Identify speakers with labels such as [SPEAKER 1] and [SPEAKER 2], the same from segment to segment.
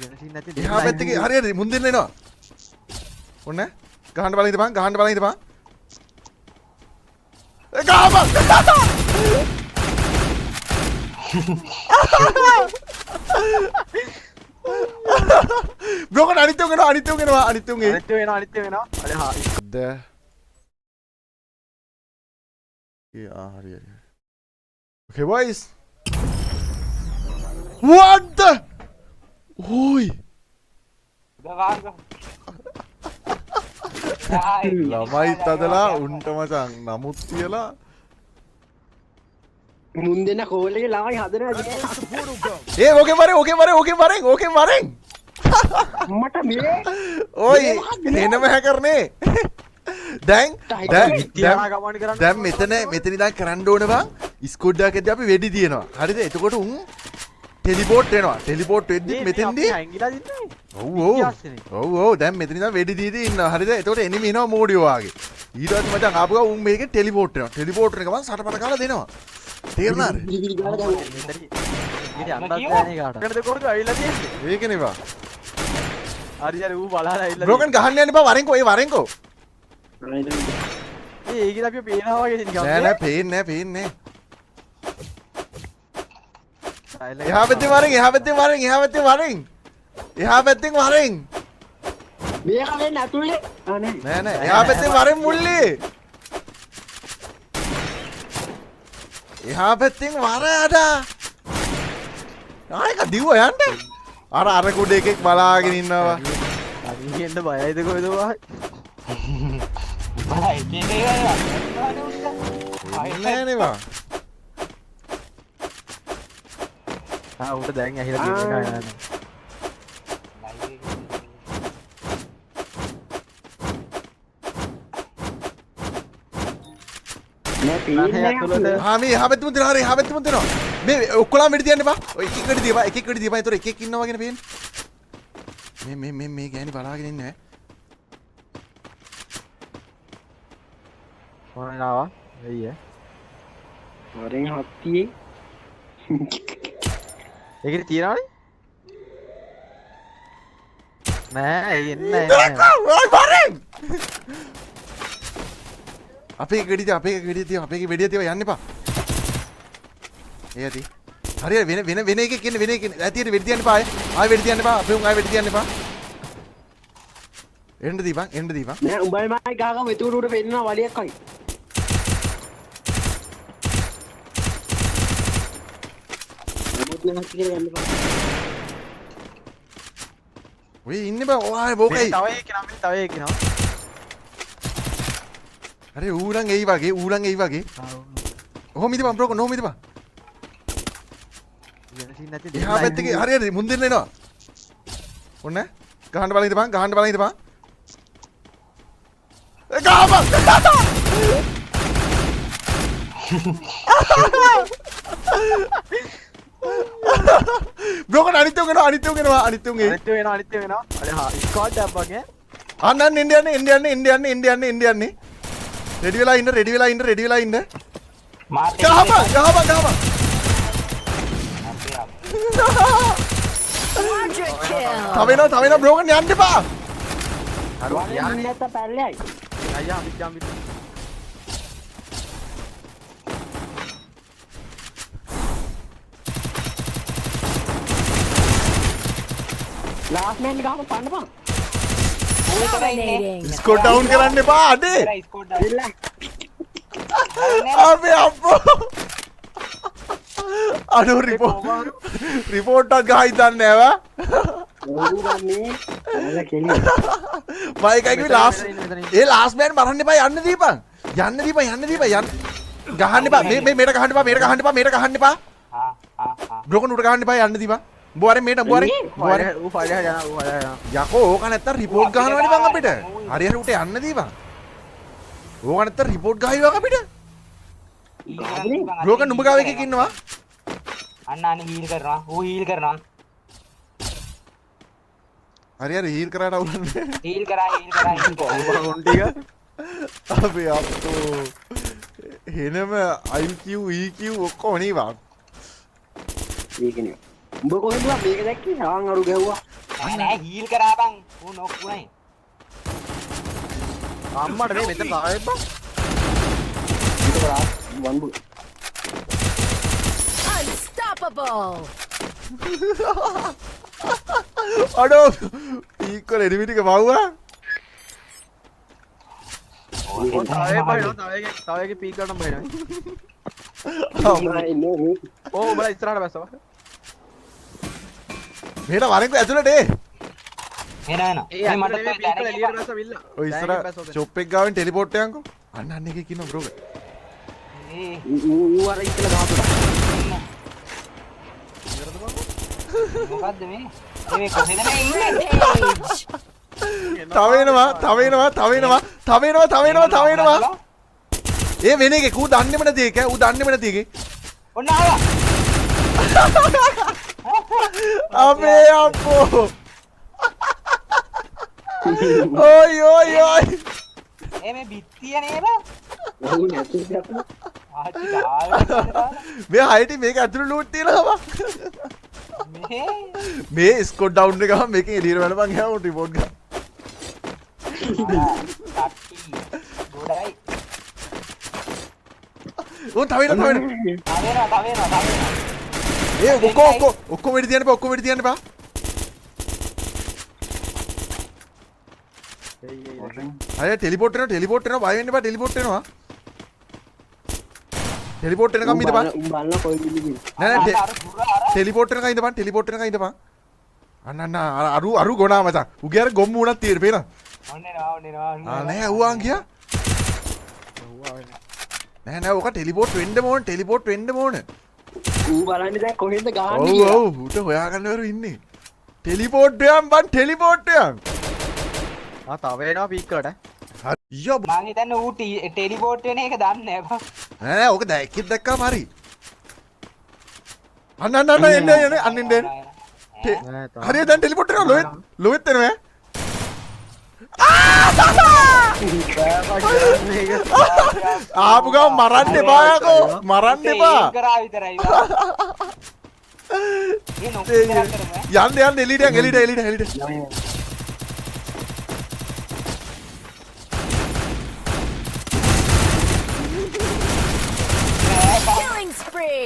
[SPEAKER 1] වෙන සීන් නැති.
[SPEAKER 2] එහා පැත්තේ හරි හරි මුන් දෙන්න එනවා. ඔන්න ගහන්න බලන් ඉඳපන්, ගහන්න බලන් ඉඳපන්. ඒ ගහපන්. බ්‍රෝකන් අනිත් උන් එනවා, අනිත් උන් එනවා, අනිත් උන් එයි.
[SPEAKER 1] අනිත් වෙනවා, අනිත් වෙනවා. අර හා
[SPEAKER 2] ද ඒ ආ හරි හරි. Okay boys. What the? ඕයි. ළමයි තදලා උන්ට මචං නමුත් තියලා
[SPEAKER 3] මුන් දෙන්න කෝල් එකේ ළමයි හදනවා.
[SPEAKER 2] ඒ ඕකේ වරෙන්, ඕකේ වරෙන්, ඕකේ වරෙන්, ඕකේ වරෙන්.
[SPEAKER 3] මට මේ
[SPEAKER 2] ඔයි එනම හැකර් නේ. දැන් දැන් දැන්
[SPEAKER 1] ගමන් කරන්න.
[SPEAKER 2] දැන් මෙතන මෙතන ඉඳන් කරන්න ඕන බං ස්කොඩ් එකක් එද්දි අපි වෙඩි තියනවා. හරිද? එතකොට උන් ටෙලිපෝට් වෙනවා. ටෙලිපෝට් වෙද්දි මෙතෙන්දී
[SPEAKER 1] හැංගිලා දින්නේ.
[SPEAKER 2] ඔව් ඔව්. ඔව් ඔව්, දැන් මෙතන ඉඳන් වෙඩි දී දී ඉන්නවා. හරිද? එතකොට එනිමි එනවා මෝඩියෝ වාගේ. ඊට පස්සේ මචං ආපු ගමන් උන් මේකේ ටෙලිපෝට් වෙනවා. ටෙලිපෝට් වෙන ගමන් සටපට කාලා දෙනවා. තේරුණාද?
[SPEAKER 3] විලි ගාලා ගහනවා.
[SPEAKER 1] මෙතන ඉතින් අන්දත් නෑනේ කාට. කනද කොහොමද ඇවිල්ලා තියෙන්නේ?
[SPEAKER 2] ඒකනේ බා.
[SPEAKER 1] හරි හරි, ඌ බලලා ඇවිල්ලා.
[SPEAKER 2] බ්‍රෝකන් ගහන්න යන්න එපා, වරෙන්කෝ, ඒ වරෙන්කෝ.
[SPEAKER 1] ඒ ඒකේ අපි පේනවා වගේ නිකන්.
[SPEAKER 2] නෑ නෑ, පේන්නේ නෑ, පේන්නේ නෑ. එහා පැත්තෙන් වරෙන්, එහා පැත්තෙන් වරෙන්, එහා පැත්තෙන් වරෙන්. එහා පැත්තෙන් වරෙන්.
[SPEAKER 3] මේක වෙන්නේ අතුල්ලේ. ආ නෑ.
[SPEAKER 2] නෑ නෑ, එහා පැත්තෙන් වරෙන් මුල්ලේ. එහා පැත්තෙන් වර අඩා. ආයෙක දිව්ව යන්න. අර අර කුඩ එකෙක් බලාගෙන ඉන්නවා.
[SPEAKER 1] අනිත් එන්න බයයිද කොහෙද වා?
[SPEAKER 4] බලා එක එක ඒවා.
[SPEAKER 2] නෑ නේ බා.
[SPEAKER 1] ආ උන්ට දැන් ඇහිලා තියෙන එක නෑ නෑ.
[SPEAKER 3] නෑ පේන්නේ නෑ.
[SPEAKER 2] ආ මේ එහා පැත්තෙම තියෙනවා, හරි එහා පැත්තෙම තියෙනවා. මේ ඔක්කොලම වෙඩි තියන්න එපා. ඔය එක එක වෙඩි තියපන්, එක එක වෙඩි තියපන්. ඒතර එක එක ඉන්නවා වගේනේ පේන්නේ. මේ මේ මේ මේ ගෑණි බලාගෙන ඉන්නේ ඈ.
[SPEAKER 1] මොන ආවා? වෙයි ඈ.
[SPEAKER 3] වරෙන් හත්තියේ.
[SPEAKER 1] ඒකේ තියනවනේ? නෑ ඒ එන්නේ නෑ.
[SPEAKER 2] ඔය වරෙන්. අපේ එක වෙඩි තියපන්, අපේ එක වෙඩි තියපන්, අපේ එක වෙඩි තියපන්, යන්න එපා. ඒ ඇති. හරි හරි, වෙන වෙන වෙන එකෙක් එන්නේ, වෙන එකෙක් එන්නේ. ඇති ඇති වෙඩි තියන්න එපා ආයේ. ආයේ වෙඩි තියන්න එපා. අපේ උන් ආයේ වෙඩි තියන්න එපා. එන්න දීපන්, එන්න දීපන්.
[SPEAKER 3] නෑ උඹයි මයි ගහගමු, එතකොට උඩ පෙන්නනවා වලියක් වගේ. නමුත් නෑ හත්ති කියලා ගන්න එපා.
[SPEAKER 2] ඔය ඉන්නේ බා, ඔය බෝකයි.
[SPEAKER 1] තව එකක් නම්, තව එකක් නම්.
[SPEAKER 2] හරි ඌ නම් එයි වගේ, ඌ නම් එයි වගේ. ඔහොම ඉඳපන් බ්‍රෝකන්, ඔහොම ඉඳපන්.
[SPEAKER 1] වෙන සීන් නැති.
[SPEAKER 2] එහා පැත්තේ හරි හරි මුන් දෙන්න එනවා. ඔන්න ගහන්න බලන් ඉඳපන්, ගහන්න බලන් ඉඳපන්. ඒ ගහපන්. බ්‍රෝකන් අනිත් උන් එනවා, අනිත් උන් එනවා, අනිත් උන් එයි.
[SPEAKER 1] අනිත් වෙනවා, අනිත් වෙනවා. අර හා ස්ක්වොඩ් එකක් වගේ.
[SPEAKER 2] අන්න අන්න එන්න යන්නේ, එන්න යන්නේ, එන්න යන්නේ, එන්න යන්නේ, එන්න යන්නේ. රෙඩි වෙලා ඉන්න, රෙඩි වෙලා ඉන්න, රෙඩි වෙලා ඉන්න.
[SPEAKER 4] මාත්
[SPEAKER 2] ගහපන්, ගහපන්, ගහපන්. තව එනවා, තව එනවා බ්‍රෝකන් යන්න එපා.
[SPEAKER 1] අර
[SPEAKER 3] වරෙන්
[SPEAKER 1] යන්නේ.
[SPEAKER 3] නැත්නම් පැල්ලෙයි.
[SPEAKER 1] අයියා අපි ජම්ප්.
[SPEAKER 3] ලාස්ට් මෑන් ගහම පන්න බං.
[SPEAKER 5] Dominating.
[SPEAKER 2] Squad down කරන්න එපා අඩේ.
[SPEAKER 4] Squad down.
[SPEAKER 3] දෙල්ල.
[SPEAKER 2] අපේ අප්පෝ. අඩෝ රිපෝට් රිපෝට් එකක් ගහයි දන්නේ නෑ වා.
[SPEAKER 3] ඌ ගන්නේ. අර කෙලිය.
[SPEAKER 2] මම එකයි කිව්වේ ලාස්ට් ඒ ලාස්ට් මෑන් මරන්න එපා, යන්න දීපන්. යන්න දීපන්, යන්න දීපන්, යන්න. ගහන්න එපා. මේ මේ මේට ගහන්න එපා, මේට ගහන්න එපා, මේට ගහන්න එපා.
[SPEAKER 4] ආ ආ ආ.
[SPEAKER 2] බ්‍රෝකන් උඩ ගහන්න එපා, යන්න දීපන්. උඹ වරෙන් මේට, උඹ වරෙන්. උඹ වරෙන්.
[SPEAKER 1] ඌ ෆයිල් එක යනවා, ඌ ෆයිල් එක යනවා.
[SPEAKER 2] යකෝ ඕක නැත්තම් රිපෝට් ගහනවනේ බං අපිට. හරි හරි උට යන්න දීපන්. ඕක නැත්තම් රිපෝට් ගහයිවා අපිට. බ්‍රෝකන් උඹ ගාව එකෙක් ඉන්නවා.
[SPEAKER 4] අන්න අන්න හීල් කරනවා. ඌ හීල් කරනවා.
[SPEAKER 2] හරි හරි හීල් කරාට අවුලක් නෑ.
[SPEAKER 4] හීල් කරා, හීල් කරා, හීල් කරා.
[SPEAKER 1] උන් ටික
[SPEAKER 2] අපේ අප්පෝ හෙනම IQ EQ ඔක්කොම නේ බං.
[SPEAKER 3] ඒකනේ. උඹ කොහෙන්ද බං මේක දැක්කේ? ආන් අරු ගැහුවා.
[SPEAKER 4] නෑ නෑ හීල් කරා බං. ඌ නොක් වුණයි.
[SPEAKER 1] අම්මට මේ මෙතන තව එකක් බං.
[SPEAKER 3] වන්බු.
[SPEAKER 5] Unstoppable.
[SPEAKER 2] අඩෝ පීක් වල එනිමි ටික මව්වා.
[SPEAKER 1] ඔව් තව එකක් බහිනවා තව එකක් තව එකක් පීක් ගන්න බහිනවා.
[SPEAKER 3] නෑ නේ.
[SPEAKER 1] ඔව් උඹලා ඉස්සරහට බැස්සවා.
[SPEAKER 2] මෙහෙට වරෙන්කෝ ඇතුළට ඒ.
[SPEAKER 4] එන එන.
[SPEAKER 1] ඒ
[SPEAKER 4] මේ මට
[SPEAKER 1] මට පීක් වල එළියට බැස්සා විල්ලා.
[SPEAKER 2] ඔය ඉස්සර චොප් එක ගාවෙන් ටෙලිපෝට් යන්කෝ. අන්න අන්න එකෙක් ඉන්නවා බ්‍රෝ.
[SPEAKER 4] ඒ
[SPEAKER 3] ඌ ඌ අර ඉස්සෙල්ලා ගහපුවා.
[SPEAKER 4] මොකද්ද මේ? මේ කොහෙද මේ ඉන්නේ?
[SPEAKER 5] Rampage.
[SPEAKER 2] තව එනවා තව එනවා තව එනවා තව එනවා තව එනවා තව එනවා. ඒ වෙන එකෙක් ඌ දන්නේම නැති එක ඌ දන්නේම නැති එකෙක්.
[SPEAKER 4] ඔන්න ආවා.
[SPEAKER 2] අපේ අප්පෝ. ඔයි ඔයි ඔයි.
[SPEAKER 4] ඒ මේ බිත්තිය නේ බං.
[SPEAKER 3] ඌ නැති ගහපුවා.
[SPEAKER 4] ආච්චි ගාලා
[SPEAKER 2] මේ හයිටි මේක ඇතුළේ ලූට් තියෙනවා බං.
[SPEAKER 4] මේ
[SPEAKER 2] මේ ස්කොඩ් ඩවුන් එක ගමන් මේකෙන් එළියට වැළපන් ගියාම ඌ රිපෝට් ගන්න.
[SPEAKER 4] කට්ටි ගොඩයි.
[SPEAKER 2] ඌ තව එනවා තව එනවා.
[SPEAKER 4] තව එනවා තව එනවා තව එනවා.
[SPEAKER 2] ඒ ඔක්කොම ඔක්කොම ඔක්කොම වෙඩි තියන්න එපා ඔක්කොම වෙඩි තියන්න එපා. අය ටෙලිපෝට් වෙනවා ටෙලිපෝට් වෙනවා බය වෙන්න එපා ටෙලිපෝට් වෙනවා. ටෙලිපෝට් වෙනකම් ඉඳපන්.
[SPEAKER 3] ඌ බලන කොයි විදිහද.
[SPEAKER 2] නෑ නෑ
[SPEAKER 4] අර දුර අර
[SPEAKER 2] ටෙලිපෝට් වෙනකම් ඉඳපන් ටෙලිපෝට් වෙනකම් ඉඳපන්. අන්න අන්න අර අරු අරු ගොනා මචං. උගේ අර ගොම්ම උනක් තියෙන පේනවද?
[SPEAKER 4] ඔන්න එනවා ඔන්න එනවා ඔන්න
[SPEAKER 2] ආ නෑ ඌ ආන් ගියා. නෑ නෑ ඕක ටෙලිපෝට් වෙන්න ඕන ටෙලිපෝට් වෙන්න ඕන.
[SPEAKER 3] ඌ බලන්නේ දැන් කොහෙන්ද ගහන්නේ
[SPEAKER 2] ඔව්
[SPEAKER 3] කියලා.
[SPEAKER 2] ඔව් ඌට හොයාගන්න බැරුව ඉන්නේ. ටෙලිපෝට් වෙයන් බං ටෙලිපෝට් වෙයන්.
[SPEAKER 1] ආ තව එනවා පීක් වලට.
[SPEAKER 2] හරි යා
[SPEAKER 4] මං හිතන්නේ ඌ ටෙලිපෝට් වෙන එක දන්නේ නෑ බං.
[SPEAKER 2] නෑ නෑ ඕක දැන් එකෙක් දැක්කම හරි. අන්න අන්න අන්න එන්න එන්න අන්න එන්න එන්න.
[SPEAKER 1] නෑ තව.
[SPEAKER 2] හරිය දැන් ටෙලිපෝට් වෙනවා ලොවෙත් ලොවෙත් එනවා ඈ. ආපු ගමන් මරන්න එපා යකෝ මරන්න එපා.
[SPEAKER 4] කරා විතරයි බං. ඒ නොක් විතරක් කරමු ඈ.
[SPEAKER 2] යන්න යන්න එළියට යන්න එළියට එළියට එළියට.
[SPEAKER 5] Killing spree.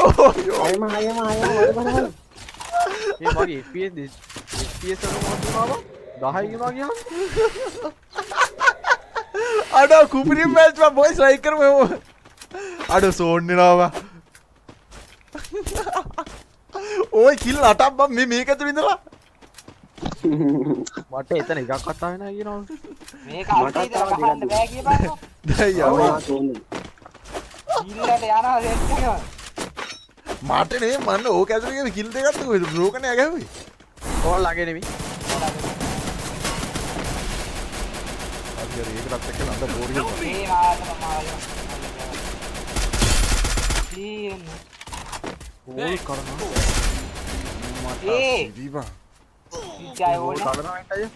[SPEAKER 2] ඔය ඔය.
[SPEAKER 3] අයම අයම අයම ඔය බලන්න.
[SPEAKER 1] මේ මගේ FPS FPS එක මොකද වුණා බං? 10 ගියා ගියාම.
[SPEAKER 2] අඩෝ කුපිරිම මැච් බං බොයිස් ලයික් කරමු එහෙම. අඩෝ සෝන් වෙනවා බං. ඔය කිල් අටක් බං මේ මේක ඇතුළේ ඉඳලා.
[SPEAKER 1] මට එතන එකක් කතා වෙනවා කියනවා.
[SPEAKER 4] මේක අල්ටි ඉඳලා ගහන්න බෑ කියපන්කෝ.
[SPEAKER 2] දැන් යනවා.
[SPEAKER 3] ආ තෝන්නේ.
[SPEAKER 4] කිල්ලට යනවා සෙට් එකම.
[SPEAKER 2] මට නේ මන්න ඕක ඇතුළේ ගිහම කිල් දෙකක් කොහෙද බ්‍රෝකන් එක ගැහුවේ.
[SPEAKER 1] කොහොම ළඟ නෙමෙයි.
[SPEAKER 2] හරි හරි ඒකටත් එක්ක නන්ද බෝර් එක.
[SPEAKER 4] මේ මාත මාල. ඊ
[SPEAKER 1] ඕල් කරනවා.
[SPEAKER 2] මට
[SPEAKER 4] ඒ.
[SPEAKER 2] සිරි බං.
[SPEAKER 4] ජය
[SPEAKER 1] ඕල්
[SPEAKER 4] ඕනේ.
[SPEAKER 1] කරනවා හිටයි.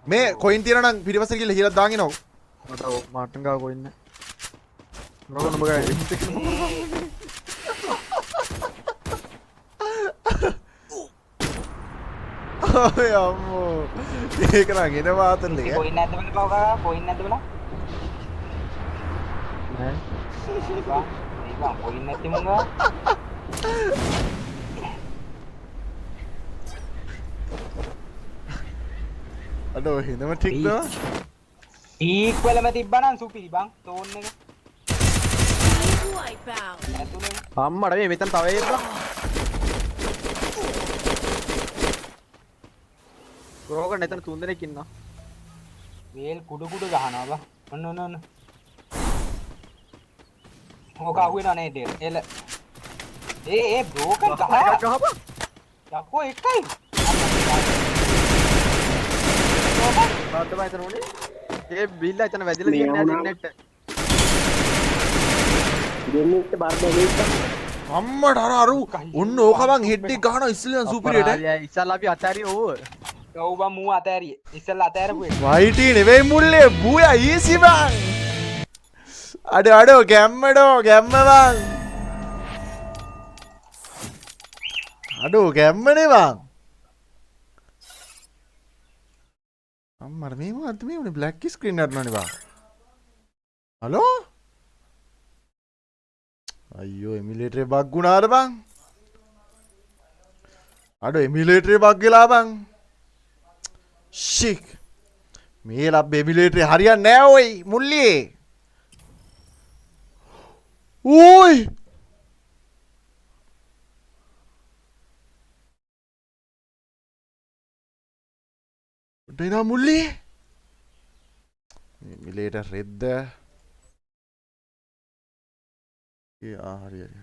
[SPEAKER 2] මේ කොයින් තියනවා නම් පිටිපස්සට ගිහලා හීලක් දාගෙන එනවෝ.
[SPEAKER 1] මට ඔව් මාටන් ගාව කොයින් නෑ. රෝග නුඹ ගාව.
[SPEAKER 2] ඔය අම්මෝ. ඒක නම් එන වාතල් එක.
[SPEAKER 4] කොයින් නැද්ද බලන්න පව් කාකා කොයින් නැද්ද බලන්න.
[SPEAKER 1] නෑ.
[SPEAKER 4] බං මේ බං කොයින් නැති මුංගා.
[SPEAKER 2] අඩෝ හිඳම ටික් දා.
[SPEAKER 4] ටීක් වලම තිබ්බනම් සුපිරි බං ටෝන් එක
[SPEAKER 5] Team wipeout.
[SPEAKER 4] ඇතුලේම.
[SPEAKER 1] අම්මට මේ මෙතන තව එකක් බං. රෝගන් එතන තුන් දෙනෙක් ඉන්නවා.
[SPEAKER 4] වේල් කුඩු කුඩු ගහනවා බං. ඔන්න ඔන්න ඔන්න. ඕක අහුවෙනව නේද? එල. ඒ ඒ බ්‍රෝකන් ගහලා
[SPEAKER 1] එකක් ගහපන්.
[SPEAKER 4] යකෝ එකයි.
[SPEAKER 1] මොකද්ද බං එතන උනේ? ඒ බිල්ලා එතන වැදිලා
[SPEAKER 3] මේ
[SPEAKER 1] තියෙන්නේ නෑ
[SPEAKER 3] වුණාම.
[SPEAKER 1] දෙන්නෙක්ට.
[SPEAKER 3] දෙන්නෙක්ට බර දැනෙන්න.
[SPEAKER 2] අම්මට අර අරු ඔන්න ඕක බං හෙඩ් එක ගහනවා ඉස්සෙල්ලා සුපිරියට.
[SPEAKER 1] අපරාධය, ඉස්සල්ලා අපි අතෑරියේ ඕව.
[SPEAKER 4] ඔව් බං මූ අතෑරියේ. ඉස්සෙල්ලා අතෑරපු එක.
[SPEAKER 2] වයිටි නෙවෙයි මුල්ලේ බූයා ඊසි බං. අඩෝ අඩෝ ගැම්මඩෝ ගැම්ම බං. අඩෝ ගැම්මනේ බං. අම්මට මේ මොකද්ද මේ උනේ බ්ලැක් ස්ක්‍රීන් එකක් නෝනේ බා. හලෝ අයියෝ එමියුලේටර් එක බග් වුණාද බං? අඩෝ එමියුලේටර් එක බග් වෙලා බං. ෂික් මේ ලබ් එමියුලේටර් එක හරියන්නේ නෑ ඔයි මුල්ලියේ. ඕයි ඩෙනා මුල්ලියේ. එමියුලේටර් රෙද්ද ඒ ආ හරි හරි.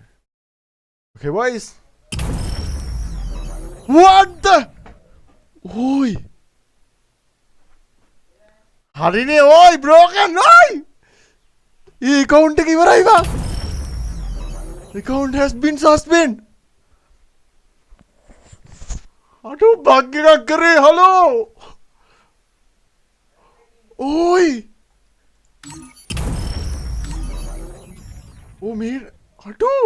[SPEAKER 2] Okay boys. What the? ඕයි හරිනේ ඕයි බ්‍රෝකන් ඕයි. ඒ ඇකවුන්ට් එක ඉවරයි බං. Account has been suspended. අඩෝ බග් එකක් කරේ හලෝ. ඕයි ඕ මේ අඩෝ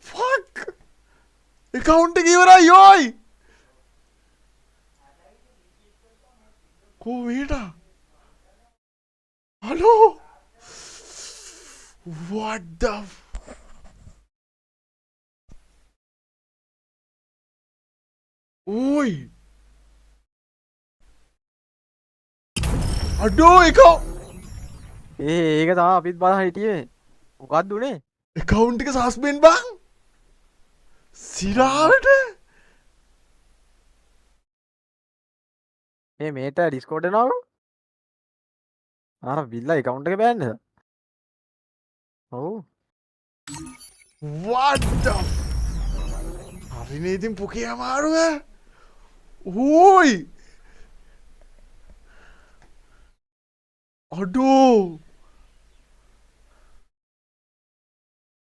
[SPEAKER 2] ෆක් ඇකවුන්ට් එක ඉවරයි ඕයි. කෝ මේට හලෝ what the ඕයි අඩෝ එක
[SPEAKER 1] ඒ ඒක තමයි අපිත් බලන් හිටියේ. මොකද්ද උනේ?
[SPEAKER 2] ඇකවුන්ට් එක සස්පෙන්ඩ් බං සිරාවට.
[SPEAKER 1] මේ මේට ඩිස්කෝඩ් එනවලු. අර බිල්ලා ඇකවුන්ට් එක බෑන් නේද? ඔව්.
[SPEAKER 2] What the හරිනේ ඉතින් පුකේ අමාරුව. ඕයි අඩෝ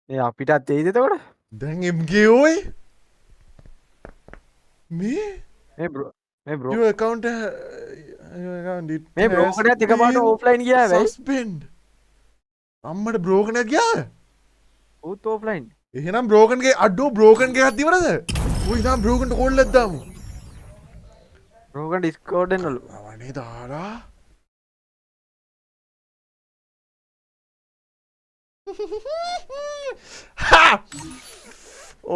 [SPEAKER 1] මේ අපිටත් එයිද එතකොට?
[SPEAKER 2] දැන් MG ඕයි මේ
[SPEAKER 1] මේ බ්‍රෝ මේ bro
[SPEAKER 2] your account your account it
[SPEAKER 1] මේ
[SPEAKER 2] has
[SPEAKER 1] බ්‍රෝකර් එකත් එකපාරට
[SPEAKER 2] been
[SPEAKER 1] offline ගියා හැබැයි.
[SPEAKER 2] suspend. අම්මට බ්‍රෝකන් එකක් ගියාද?
[SPEAKER 1] ඌත් ඕෆ්ලයින්.
[SPEAKER 2] එහෙනම් බ්‍රෝකන් ගේ අඩෝ බ්‍රෝකන් ගේ එකක් ඉවරද? ඔයි තාම බ්‍රෝකන්ට කෝල් එකක් දාමු.
[SPEAKER 1] Broken Discord එන්නලු.
[SPEAKER 2] අවනේ දාලා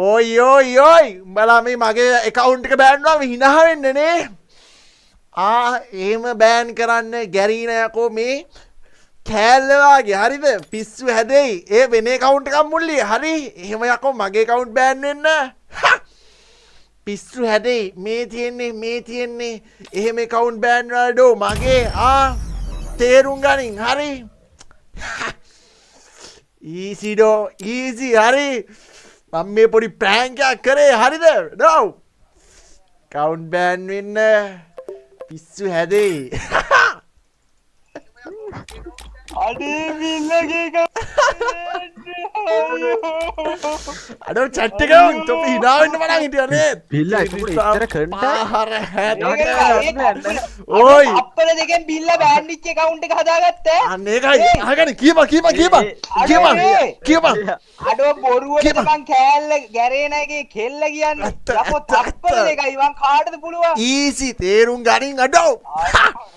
[SPEAKER 2] ඕයි ඕයි ඕයි උඹලා මේ මගේ ඇකවුන්ට් එක බෑන් වුණාම හිනහ වෙන්න නේ. ආ එහෙම බෑන් කරන්න ගැරීන යකෝ මේ කෑල්ල වාගේ හරිද? පිස්සු හැදෙයි. ඒ වෙන ඇකවුන්ට් එකක් මුල්ලි හරි. එහෙම යකෝ මගේ ඇකවුන්ට් බෑන් වෙන්න. පිස්සු හැදෙයි. මේ තියෙන්නේ මේ තියෙන්නේ එහෙම ඇකවුන්ට් බෑන් වුණාඩෝ ඩෝ මගේ ආ තේරුම් ගනින් හරි. ඊසි ඩෝ ඊසි හරි. මම මේ පොඩි ප්‍රෑන්ක් එකක් කරේ හරිද? ඩෝ ඇකවුන්ට් බෑන් වෙන්න පිස්සු හැදෙයි.
[SPEAKER 4] අඩේ බිල්ලගේ එක
[SPEAKER 2] අඩෝ චැට් එක උන් තොපි hina වෙන්න බලන් හිටියා නේද?
[SPEAKER 1] බිල්ලා එතකොට එච්චර කන්ටැක්ට්
[SPEAKER 2] පාහර හැට. ඕයි
[SPEAKER 4] අප්පල දෙකෙන් බිල්ලා බෑන් වෙච්ච ඇකවුන්ට් එක හදාගත්තා.
[SPEAKER 2] අන්න ඒකයි අහගන්න කියපන් කියපන් කියපන් කියපන් කියපන්.
[SPEAKER 4] අඩෝ බොරුවට
[SPEAKER 2] කියපන්.
[SPEAKER 4] මං කෑල්ල ගැරේන එකේ කෙල්ල කියන්නේ.
[SPEAKER 2] ඇත්ත,
[SPEAKER 4] යකෝ
[SPEAKER 2] ඇත්ත,
[SPEAKER 4] තප්පර
[SPEAKER 2] ඇත්ත.
[SPEAKER 4] දෙකයි මං කාටද පුළුවන්?
[SPEAKER 2] ඊසි තේරුම් ගනින් අඩෝ.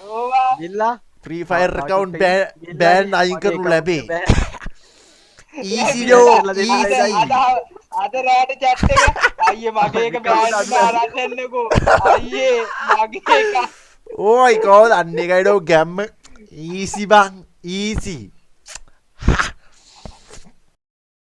[SPEAKER 4] ඕවා.
[SPEAKER 1] බිල්ලා
[SPEAKER 2] ෆ්‍රී ෆයර් ඇකවුන්ට්
[SPEAKER 1] බිල්ලා
[SPEAKER 2] බෑන් අයින්
[SPEAKER 1] මගේ
[SPEAKER 2] කරනු
[SPEAKER 1] account
[SPEAKER 2] ලැබේ.
[SPEAKER 1] එක බෑන්.
[SPEAKER 2] ඊසි ඩෝ
[SPEAKER 1] කරලා දෙන්න
[SPEAKER 2] ඊසි.
[SPEAKER 4] අද අද රෑට චැට් එක අයියේ මගේ එක බෑන් වුණා අරන් එන්නකෝ. අයියේ මගේ එක.
[SPEAKER 2] ඕයි කොහොමද අන්න ඒකයි ඩෝ ගැම්ම. ඊසි බං ඊසි.